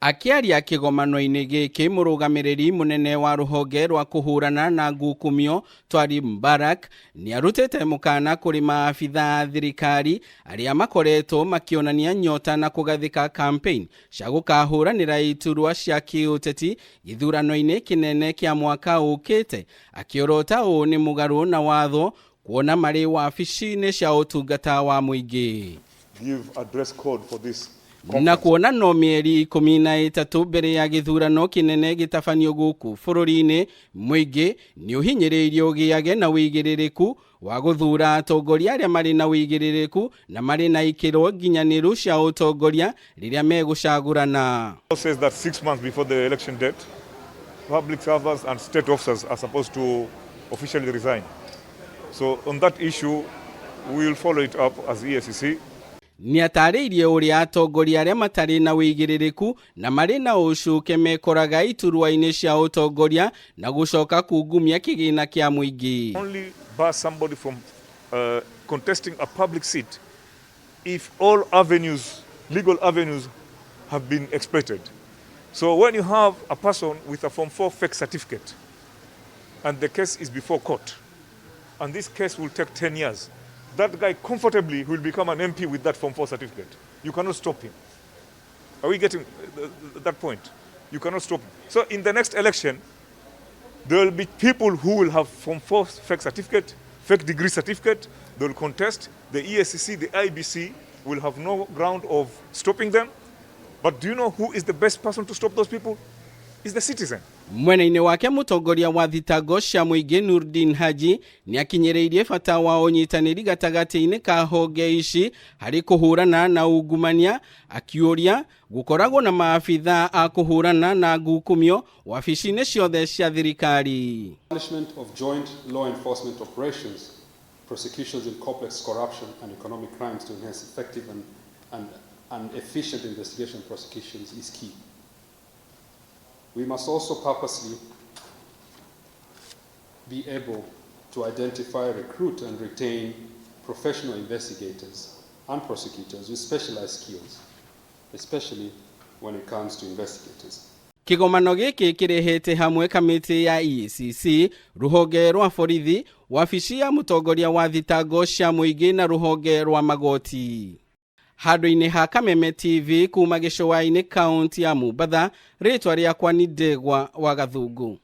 Akĩaria kĩgomano-inĩ gĩkĩ, mũrũgamĩrĩri mũnene wa rũhonge rwa kũhũrana na ngukumio Twalib Mbarak nĩarutĩte mũkana kũrĩ maabitha a thirikari arĩa makoretwo makĩonania nyota na kũgathĩka campaign cia gũkahũranĩra iturwa cia kĩũteti gĩthurano-inĩ kĩnene kĩa mwaka ũkĩte, akĩorota ũũ nĩ mũgarũ na watho kuona marĩ wabici-inĩ cia ũtungata wa mũingĩ. Give a dress code for this na kuona no mĩeri 13 mbere ya gĩthurano kĩnene gĩtabanio gũkũ bũrũri-inĩ, mũingĩ nĩ ũhinyĩrĩirio ũgĩage na wĩigĩrĩrĩku wa gũthura atongoria arĩa marĩ na wĩigĩrĩrĩku na marĩ na ikĩro nginyanĩru cia ũtongoria rĩrĩa megũcagũrana. Says that 6 months before the election date, public servants and state officers are supposed to officially resign. So on that issue, we will follow it up as EACC. Nĩatarĩirie ũrĩa atongoria arĩa matarĩ na wĩigĩrĩrĩku na marĩ na ũcuke mekoraga iturwa-inĩ cia ũtongoria na gũcoka kungumia kĩgĩna kĩa mũingĩ. Only bar somebody from contesting a public seat if all avenues, legal avenues, have been exploited. So when you have a person with a Form 4 fake certificate and the case is before court, and this case will take 10 years, that guy comfortably will become an MP with that Form 4 certificate. You cannot stop him. Are we getting that point? You cannot stop him. So in the next election, there will be people who will have Form 4 fake certificate, fake degree certificate. They will contest. The EACC, the IEBC will have no ground of stopping them. But do you know who is the best person to stop those people? Is the citizen. Mwena-inĩ wake, mũtongoria wa thitango cia mũingĩ Nurdin Haji nĩ akinyĩrĩirie bata wa ũnyitanĩri gatagatĩ-inĩ ka honge ici harĩ kũhũrana na ungumania, akiũria gũkoragwo na maabitha a kũhũrana na ngukumio wabici-inĩ ciothe cia thirikari. Establishment of joint law enforcement operations, prosecutions in complex corruption and economic crimes to enhance effective and efficient investigation prosecutions is key. We must also purposely be able to identify, recruit, and retain professional investigators and prosecutors with specialized skills, especially when it comes to investigators. Kĩgomano gĩkĩ kĩrehete hamwe kamĩtĩ ya EACC, rũhonge rwa borithi, wabici ya mũtongoria wa thitango cia mũingĩ na rũhonge rwa magoti. Handũ-inĩ ha Kameme TV kuma gĩcũa-inĩ, kaunti ya Mombatha, rĩtwa rĩakwa nĩ Ndegwa wa Gathungu.